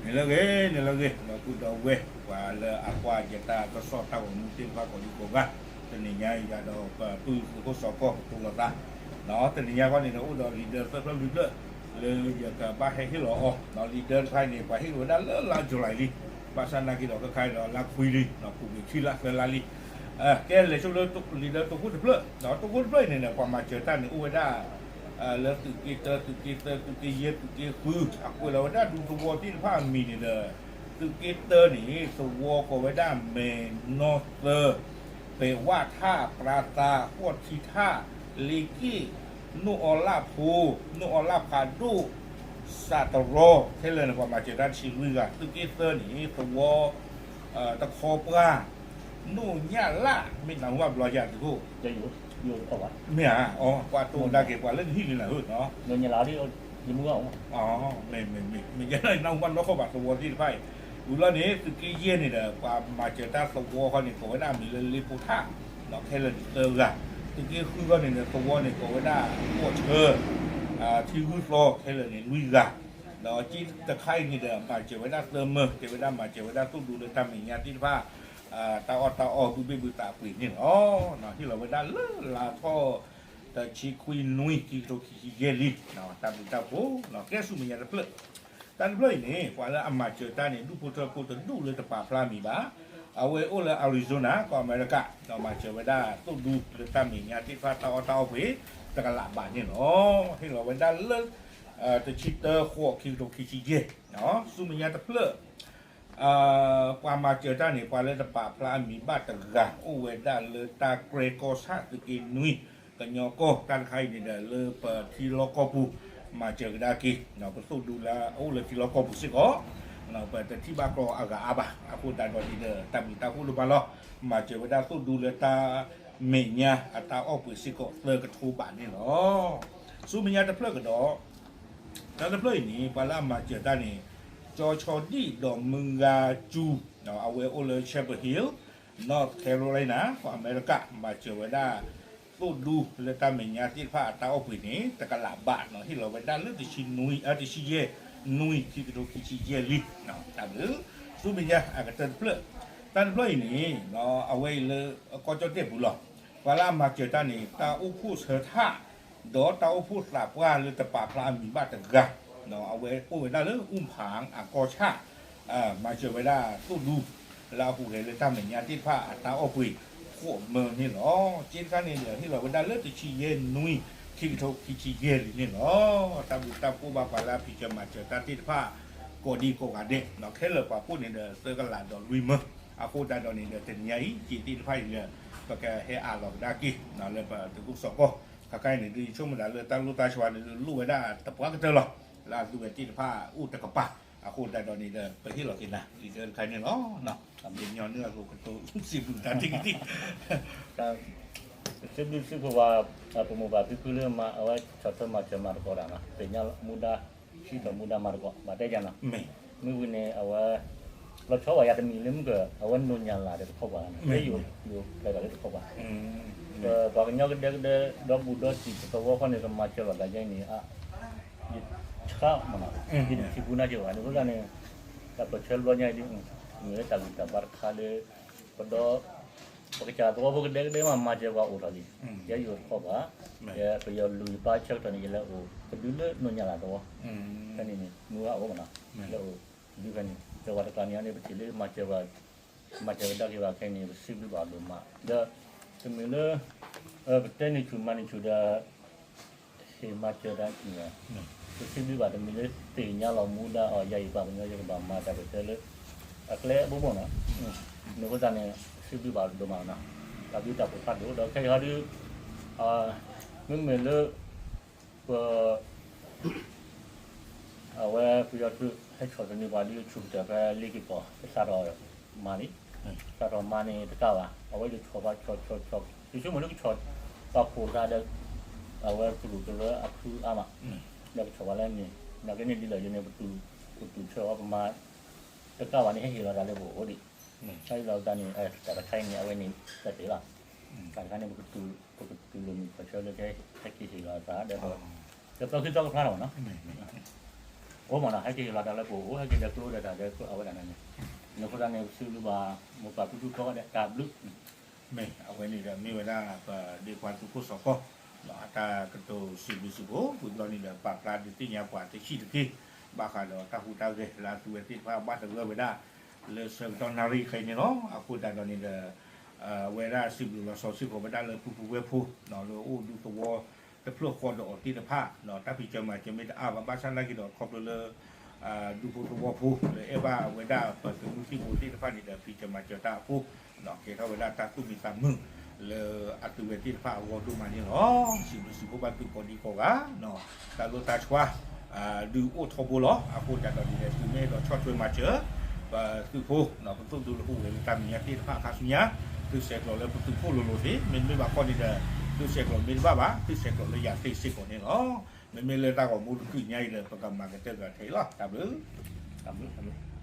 န့ၣ်လၢဂ့ၤ န့ၣ်လၢဂ့ၤ ဒီပုၢ်ဒီဝဲၢ် ပှၤလၢအကွၢ်ယတၢ်ကစီၣ်တၢ်ဂီၤမူသ့ၣ်တဖၣ်ကိးဒံကိးဂၤ, တနံၤညါအံၤဒီးပပုၢ်သ့ၣ်ခိၣ်စီၤကီၢ်ကတိၤလိာ်သး, တနံၤညါခီန့ၣ်ဒီးအိၣ်ဒီးလံာ်ဒၢသၢဖျၢၣ်လွံၢ်ဖျၢၣ် လၢယကဘၣ်ဟဲဟ့ၣ်လီၤအီၤ, လံာ်ဒၢတခါအံၤန့ၣ် ပှၤဟ့ၣ်လီၤဝဲဒၣ်လၢလါ July လံ, ဘၣ်ဆၣ်နာ်က့ဒီးခဲခါအံၤဒီးလါခွံလံ, ပူၤကွံာ်ခံလါသၢလါလံ. ကဲလဲၤဆိလၢလံာ်ဒၢတိခိၣ်တဖျၢၣ်, တိခိၣ်တဖျၢၣ်အံၤန့ၣ်ဒီး ပှၤမၤစၢၤတၢ်န့ၣ်အိၣ်ဝဲဒၣ် လၢသုးက့တၢ သုးက့သၢ သုးက့ယဲၢ် သုးက့ဃု, အကွဲးလီၤဝဲဒၣ်ဒူသဝီသ့ၣ်တဖၣ်အမံၤန့ၣ်ဒီး သုးက့တၢန့ၣ် သဝီကိးဝဲဒၣ်မဲာ်နီၢ်သၢ, ပဲၤဝၣ်ထၣ်, ပြါသါ, ဃိးထံထၣ်, လ့က့ၣ်, နိၣ်အီလၣ်ဖိ, နိၣ်အီလၣ်ဖးဒိၣ်, စးတရီ, ခဲလၢာ်န့ၣ် ပှၤမၤစၢၤတၢ်တဆံလွံၢ်ဂၤ, သုးက့သၢန့ၣ် သဝီ တခီပှၢ်, နိၣ်ညၣ်လၣ်, မ့ၢ်နၢ်ဟူဘၣ်ဘျီယၤသုးခိၣ်, မ့ၢ်ဧါ, အီ ပှၤတိၤဒၣ်က့ၤပှၤလၢနဟံၣ်လံနၤဧၢ, မ့ၢ် မ့ၢ်ယဲဒၣ်နၢ်ဟူဘၣ်နီၢ်ခိၣ်ဘၣ်သဝီသ့ၣ်တဖၣ်အံၤ, ဝံၤလီၤန့ၣ် သုးက့ယဲၢ်န့ၣ်ဒီး ပှၤမၤစၢၤတၢ်သဝီခီန့ၣ် ကိးဝဲဒၣ်မံၤလၢလ့ဖိထၣ်, ခဲလၢာ်န့ၣ်သၢဂၤ, သုးက့ဃုခီန့ၣ်ဒီး သဝီန့ၣ် ကိးဝဲဒၣ်ဃိးဆၢ, ထံဂုၢ်သီခဲလၢာ်န့ၣ်လွံၢ်ဂၤ, ဒီးက့တခါအံၤန့ၣ်ဒီး မၤစၢၤဝဲဒၣ်သၢမၢ, တဲဝဲဒၣ်မၤစၢၤဝဲဒၣ်သိၣ်ဒူလၢတၢ်မဲာ်ညါသ့ၣ်တဖၣ် တၢ်အီၣ်တၢ်အီဘုဘ့ၣ်ဘုသးပှ့ၤန့ၣ်လီၤ. ဟ့ၣ်လီၤဝဲဒၣ်လၢလါထီၣ် တဆံခွံနွံ ခံကထိခံဆံယဲၢ်လံ, တၢ်ဘျုးတၢ်ဖှိၣ်, ကဲဆူမဲာ်ညါတဖျၢၣ်, တၢ်တဖျၢၣ်အံၤန့ၣ် ပှၤလၢအမၤစၢၤတၢ်န့ၣ် ဒူၣ်ဖိထၢဖိတဒူၣ်လၢတပာ်ဖျါမံၤဘၣ်, အဝဲအိၣ်လၢ Arizona ကီၢ်အမဲရကၤ, ဒီးမၤစၢၤဝဲဒၣ်သိၣ်ဒူလၢတၢ်မဲာ်ညါသ့ၣ်တဖၣ်တၢ်အီၣ်တၢ်အီပှ့ၤ တကလးဘးန့ၣ်လီၤ. ဟ့ၣ်လီၤဝဲဒၣ်လၢ တဆံတၢ ဃိး ခံကထိခံဆံယဲၢ်, ဆူမဲာ်ညါတဖျၢၣ် ပှၤမၤစၢၤတၢ်န့ၣ် ပှၤလၢတပာ်ဖျါအမံၤဘၣ်တဂၤ အိၣ်ဝဲဒၣ်လၢတၢ်ကြဲကီၢ်ဆၣ်သုးက့နွံ ကညီကီၢ်, တၢ်တခါအံၤန့ၣ်ဒီး လၢပထံလီၢ်ကီၢ်ပူၤ မၤစၢၤကဒါက့ၤ ပသိၣ်ဒူလၢအအိၣ်လၢထံလီၢ်ကီၢ်ပူၤစ့ၢ်ကီး, ပတထံၣ်ဘၣ်ကျီအဂၤအါဘၣ်. အဃိသတးဒီးန့ၣ်ဒီး တၢ်ဘျုးတၢ်ဖှိၣ်ဒိၣ်မးလီၤ. မၤစၢၤဝဲဒၣ်သိၣ်ဒူလၢတၢ်မဲာ်ညါအတၢ်အီၣ်ပှ့ၤစ့ၢ်ကီး သၢကထိဘးန့ၣ်လီၤ. ဆူမဲာ်ညါတဖျၢၣ်ကဒီး တၢ်တဖျၢၣ်အံၤန့ၣ် ပှၤလၢအမၤစၢၤတၢ်န့ၣ် ကၠီဆီဒံၣ်ဒီးမုၢ်ဂၤစူၤ, အဝဲအိၣ်လၢ Chapel Hill, North Carolina ကီၢ်အမဲရကၤ, မၤစၢၤဝဲဒၣ်သိၣ်ဒူလၢတၢ်မဲာ်ညါသ့ၣ်တဖၣ်အတၢ်အီၣ်ပှ့ၤန့ၣ် တကလးဘး, ဟ့ၣ်လီၤဝဲဒၣ်လၢတဆံနွံ, တဆံယဲၢ်နွံ ခံကထိခံဆံယဲၢ်လံ. တၢ်ဘျုး, ဆူမဲာ်ညါအကတၢၢ်တဖျၢၣ်, တၢ်တဖျၢၣ်အံၤန့ၣ် အဝဲအံၤလၢကီၢ်ကၠီၣ်တဲၣ်ပူၤလီၤ. ပှၤလၢအမၤစၢၤတၢ်န့ၣ် တၢ်အိၣ်ဖှိၣ်ဆၢထၣ် ဒီးတၢ်အိၣ်ဖှိၣ်သးပှၢ်လၢတပာ်ဖျါအမံၤဘၣ်တဂၤ, အဝဲအိၣ်ဝဲဒၣ်လၢအူၣ်ဖၣ်အကီၢ်ဆၣ်, မၤစၢၤဝဲဒၣ်သိၣ်ဒူ လၢအဟူးဂဲၤလၢတၢ်မဲာ်ညါသ့ၣ်တဖၣ်အတၢ်အီၣ်ပှ့ၤ ဃိးမၢန့ၣ်လီၤ. က့တခါန့ၣ်ဒီး ဟ့ၣ်လီၤဝဲဒၣ်လၢတဆံယဲၢ်နွံ ခံကထိခံဆံယဲၢ်လံန့ၣ်လီၤ. တၢ်ဘျုးတၢ်ဖှိၣ်ဘၣ်ပှၤလၢအဖံးစၢၤမၤစၢၤတၢ်သ့ၣ်တဖၣ် ကိးဒံကိးဂၤဒဲး, ခဲလၢာ်ပှၤဖှိၣ်န့ၣ်ဒီး သၢကလးဒီးလွံၢ်မၢ, အဃိသတးဒီးန့ၣ်ဒီး တနံၤညါအံၤ က့သ့ၣ်တဖၣ်အံၤဒီး ပကဟဲအးလီၤကဒါက့ၤ လၢပသုးခိၣ်စီၤကီၢ်, ခဲခါအံၤန့ၣ် ဒ်ယဆိကမိၣ်သးလၢတၢ်လိၣ်တၢ်ဆှါန့ၣ် လိၣ်ဝဲဒၣ်သပှၢ်ကတၢၢ်လီၤ, လၢအသုဝဲသ့ၣ်တဖၣ်အိၣ်တကပၤ, အဃိသတးဒီးန့ၣ်ဒီး ပဟ့ၣ်လီၤက့ၤနၤ လံာ်ဒၢတခါန့ၣ်လီၤ. ပညီနုၢ်အသိးကတိၤစံးဘျုးတၢ်တက့ၢ်. စံးဘျုးစံးဖှိၣ်ပှၤ ပမိၢ်ပၢ်ဖံဖုလၢအဝဲဆီၣ်ထွဲမၤစၢၤမၤသကိးတၢ်နီၤ, သ့ၣ်ညါမူဒါ, စံးထီၣ်မူဒါမၤသကိး ဘၣ်တဲယၤနီၤ, မ့ၢ်ဝံၤန့ၣ် အဝဲ လီၤဆီဝဲယၤတမံၤလၢမုၢ်က အဝဲနိၣ်ညၣ်လၢ်ဒီးတခီပၤ, မ့ၢ်ယိၤဖျဲးတၢ်လၢတခီပၤ, ပှၤကညီကဒဲကဒဲ ဒီဘူးဒီတံၢ် ပသဝီဃီန့ၣ် ကမၤစၢၤလီၤသးယဲအံၤန့ၣ် ယဆါမးနီၤ, ယတထံၣ်ပူၤနၢ်က့ၤဘၣ်န့ၣ် အဃိသတးန့ၣ် တၢ်ပၢၢ်ဆၢဘျီညါအံၤဒ် မ့ၢ်ဝဲတၢ်ဂံၢ်တၢ်ဘါတခါလၢ ပဒီ ပကစၢ်သဝီဖိကဒဲကဒဲမး မၤစၢၤပှၤအိၣ်ထီၣ်လံ, ယဲယိၤတခီပၤ, ယပယီၤလူၤယပၢ်ဆၢကတီၢ်န့ၣ် ယလဲၤအိၣ် ကဒုလၢနိၣ်ညၣ်လၢ်သဝီ, ဖဲန့ၣ်န့ၣ် မုၢ်ဂၤအိၣ်မးနီၤ, လဲၤအိၣ် ဒုဖဲန့ၣ် ဒီးပှၤတကျါန့ၣ်န့ၣ် ပထံၣ်လၢမၤစၢၤပှၤ မၤစၢၤဝဲဒၣ်က့ၤဘၣ်ခဲအံၤန့ၣ် ပစံးဘျုးဘၣ်ဒိၣ်မး, ဒီး တမ့ၢ်လၢ ပတဲန့ၢ်ဆူၣ်မၤန့ၢ်ဆူၣ်ဒီး ဟ့ၣ်မၤစၢၤတၢ်န့ၣ်, ပစံးဘျုးဘၣ်တမံၤလၢသ့ၣ်ညါလီၤမူဒါအီၤ ယၤအံၤပှၤကညီယကဘၣ်မၤတၢ်ပၢၢ်ဆၢလၢ အကျဲအဘိဘိနီၤ, မ့ၢ်အဃိသတးန့ၣ် ပစံးဘျုးဘၣ်ဒိၣ်မးနီၤ, တၢ်ဘျုးတၢ်ဖှိၣ်ဖးဒိၣ် ဒီးခဲအံၤဟီဒု မ့မ့ၢ်လၢ ပ အဝဲပယီၤသုးဟဲဆီၣ်သနံးပှၤဒုးဆူၣ်ကတၢၢ်ဖဲလ့က့ၤကီၢ် ကစးထီၣ်မၤလံ, စးထီၣ်မၤန့ၣ်တကးဘၣ် အဝဲယဆီၣ်ဘၣ်ဆီၣ်ဆီၣ်ဆီၣ် ယဆိကမိၣ်လၢကဆီၣ်ပာ်ဖှိၣ်သးဒီး အဝဲပရူၢ်ကရၢအဖုအါမး, ဒီးကဆီၣ်ဘၣ်လၢန့ၣ် နာ်က့န့ၣ်ဒ်လဲၣ်ယန့ၣ် ပတူၢ်ဆၢအီၤပမၤ တကးဘၣ်န့ၣ် ဟဲဟ့ၣ်လီၤသးလၢပအိၣ်ဒံး, ဟဲဟ့ၣ်လီၤသးန့ၣ် တၢ်တခါအံၤန့ၣ် အဝဲန့ၣ်တၢ်တ့ၢ်လီၤ, တၢ်တခါန့ၣ် ပကတူၢ်လိာ်မုၢ်ခီၣ်ဆၢလၢကဟဲက့ၤဟ့ၣ်လီၤသးဒီး ကပၢၤဃံသီကဖျါထီၣ်မးနီၤ. အိၣ်မးနီၤ ဟဲက့ၤလီၤတၢ်လၢပအိၣ် ဟဲက့ၤဒီးကျိဒီးတၢ်ဒီးအဝဲဒၣ်န့ၣ်, အဃိသတးန့ၣ် ပစံးဘျုးဘၣ် မိၢ်ပၢ်ဖုဒူထီၣ်ဝဲဒီးတၢ်ဘျုး, မ့ၢ်အဝဲန့ၣ်ဒီး မ့ၢ်ဝဲဒၣ်ပဒ့ခွါသုးခိၣ်စီၤကီၢ် အတၢ်ကတိၤစံးဘျုးစံးဖှိၣ် ဝံၤဘျီန့ၣ်ဒီး ပာ်ဖျါဒုးသ့ၣ်ညါပှၤတဆံးတက့ၢ် ဘၣ်ဃးဒီးတၢ်ဟူးတၢ်ဂဲၤလၢအသုဝဲသ့ၣ်တဖၣ်ဘၣ်သဂၢၢ်ဝဲဒၣ် လၢဆၢကတီၢ်နၣ်ရံၣ်ခဲအံၤန့ၣ်လီၤ. အဃိသတးဒီးန့ၣ်ဒီး ဝဲဒၣ်စံးဘျုးလီၤဆီစ့ၢ်ကီးဝဲဒၣ်လၢပူၤဖုဝဲၢ်ဖိ လၢအိၣ်ဒူသဝီတဖျၢၣ်ဃီဒီးအီၤသ့ၣ်တဖၣ် တၢ်ဖံးစၢၤမၤစၢၤမ့ၢ်တအါဘၣ် ဘၣ်ဆၣ်နာ်က့ဒီးခီဖျိလၢ ဒူဖိသဝီဖိ လၢအဲၣ်ဘၣ်ဝဲဒၣ်ပသုးမုၢ်သံၣ်ဘိသ့ၣ်တဖၣ်န့ၣ်ဒီး ဖံးစၢၤမၤစၢၤတၢ်အဃိ ကဲထီၣ်ဝဲဒၣ်တၢ်သူၣ်မံသးမုာ် လၢအသုဝဲသ့ၣ်တဖၣ်အဂီၢ်ဒိၣ်မးန့ၣ်လီၤ. စံးဘျုးစံးဖှိၣ်ဘၣ်သုကိးဒံကိးဂၤ တၢ်လိၣ်တၢ်ဆှါ ဒုးအိၣ်ထီဘိလီၤ. အဃိသတးဒီးန့ၣ်ဒီး သုမ့ၢ်အဲၣ်ဒိးဆီၣ်ထွဲမၤစၢၤ ပသုးဖိ ပသိၣ်ဒူလၢအိၣ်ဝဲလၢတၢ်မဲာ်ညါသ့ၣ်တဖၣ်အခါဆူညါ သုဆဲးကျိးလၢပသုးခိၣ်လိၤလိၤသ့ မ့တမ့ၢ်ဘၣ်ဃီန့ၣ်ဒီး သုဆဲးကျိးမ့ၢ်တဘၣ်ဘၣ် သုဆဲးကျိးလၢယၤသ့စ့ၢ်ကီးန့ၣ်လီၤ. မ့မ့ၢ်လၢတၢ်ဂီၤမူတကုၢ်ညါအံၤဒီး ပကမၤကတၢၢ်ကထဲအံၤလီၤ. တၢ်ဘျုး တၢ်ဘျုး တၢ်ဘျုး